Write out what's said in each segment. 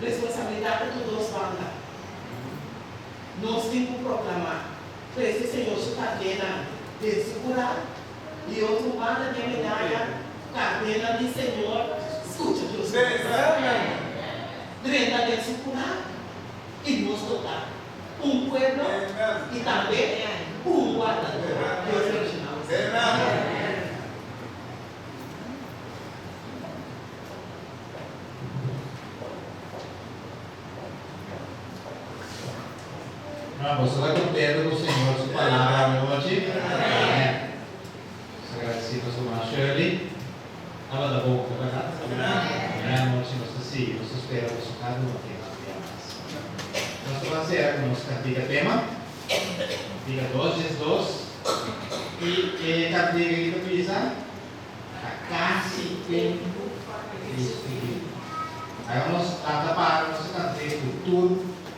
Responsabilidat ta tur dos banda. Nos tin ku proklamá, Trese Señor su karnénan den su kurá, i otro banda di e medaya, Karnénan di Señor, skucha Dios su bos. Drenta den su kurá, i nos lo ta un pueblo i tambe un wardador. Dios bendishoná boso. Hermano, boso ta contento cu Señor su palabra anochi? Amen. Nos agradeci nos hermana Shirley. Tabata bon, ta berdad? Amen. Anochi nos ta sigui, nos ta spera boso cada uno tema un dia mas. Nos ta ban cera cu nos cantica tema. Cantica 212. Y e cantica aki ta bisa. Ta kasi tempu pa Cristo bini. Laga nos lanta para nos ta kant'é ku tur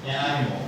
e ánimo.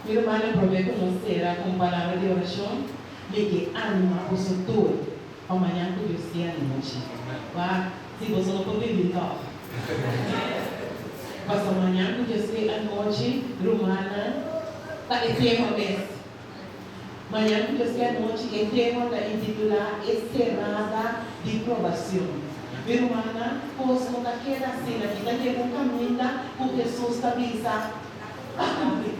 Mi rumannan, promé ku nos sera ku un palabra di orashon, mi ke anima boso tur pa mañan ku Dios ke anochi. Wak, si boso no por bini tòg. Pasobra mañan ku Dios ke anochi, rumannan, ta e tema mes. Mañan ku Dios ke anochi e tema ta intitulá E Serada di Probacion. Mi rumannan, kos no ta keda asina. Ki ta yega un kaminda ku Hesus ta bisa, Ta kumplí!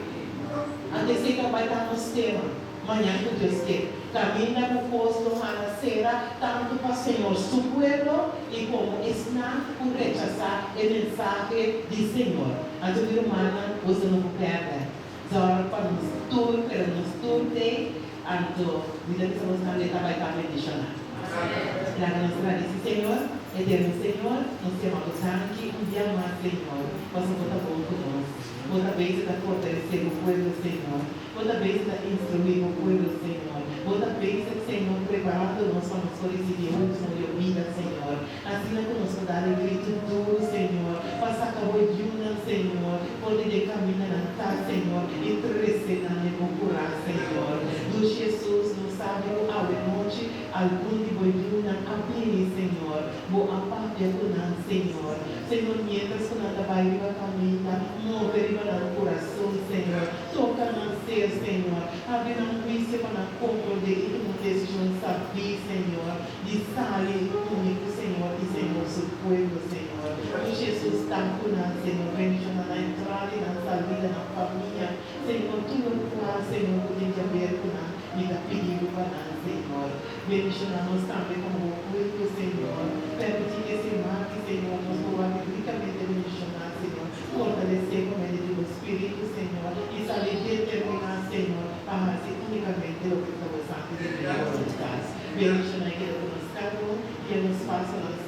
Anto esei ta bai ta nos tema mañan ku Dios ke. Kaminda ku kos lo hala sera tantu pa Señor su pueblo i komo esnan ku rechasá e mensahe di Señor. Anto mi rumannan, boso no por pèrdè. Zòrg pa nos tur, pero nos tur t'ei, anto mi ta bisa nos tambe ta bai ta bendishoná. Laga nos gradisí Señor, Eterno Señor, nos yama Bo danki un dia mas, Señor, pasobra Bo ta bon ku nos. Bo ta bezig ta fortalesé Bo pueblo, Señor. Bo ta bezig ta instruí Bo pueblo, Señor. Bo ta bezig, Señor, preparando nos pa nos por risibí un yobida, Señor. Asina ku nos por dal e gritu duru, Señor, pa saka bo yunan, Señor, for di den kamindanan ta, Señor, i trese nan den bo kurá, Señor. Dushi Hesus, nos sabi ku awe nochi algun di bo yunan a bini, Señor. Bo a papia ku nan, Señor. Señor, miéntras ku nan ta bai riba kaminda, move riba nan kurason, Señor. Toka nan ser, Señor. Habri nan huisio pa nan komprondé i tuma un desishon sabí, Señor. Di sali uni cu Señor y Señor su pueblo, Señor. Cu Jesus ta cu nan, Señor. Bendiciona nan entrada y nan salida, nan famia, Señor. Tur locual, Señor, cu tin diaber cu nan, mi ta pidi Bo pa nan, Señor. Bendiciona nos tambe como Bo pueblo, Señor. Permiti cu e siman aki, Señor, nos por wak ricamente bendiciona, Señor. Fortalece por medio di Bo Spiritu, Señor, y sali determina, Señor, pa haci unicamente loke ta Bo santo y divino boluntad. Bendiciona y keda cu nos cada un y e nos pasonan.